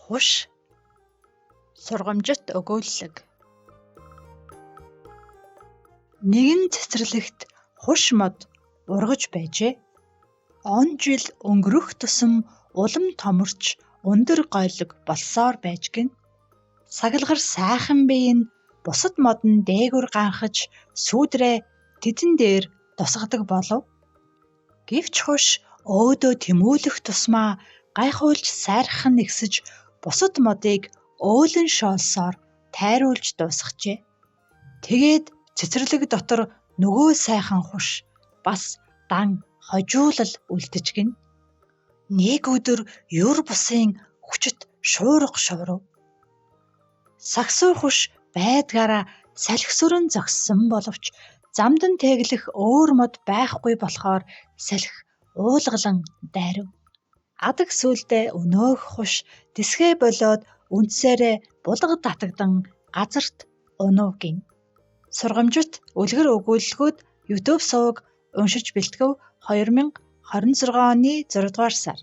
Хуш сургамжит өгүүллэг. Нэгэн цэцэрлэгт хуш мод ургаж байжээ. Он жил өнгөрөх тусам улам томорч өндөр гойлог болсоор байж гэнэ. Сагалгар сайхан бие нь бусад мод нь дээгүүр ганхаж сүүдрээ тэдэн дээр тусгадаг болов. Гэвч хуш өөдөө тэмүүлэх тусмаа гайхуулж сайрах нь ихсэж бусад модыг өөлөн шоолсоор тайруулж дуусгажээ. Тэгээд цэцэрлэг дотор нөгөө сайхан хуш бас дан хожуулал үлдэж гэнэ. Нэг өдөр юр бусын хүчит шуурга шуурав. Сагсуу хуш байдгаараа салхи сүрэн зогссон боловч замд нь тэглэх өөр мод байхгүй болохоор салхи уулгалан дайрав. Адаг сүүлдээ өнөөх хуш тэсгээ болиод үндсээрээ булга татагдан газарт унав гэнэ. Сургамжит үлгэр өгүүллэгүүд YouTube суваг уншиж бэлтгэв 2026 оны 6 дугаар сар.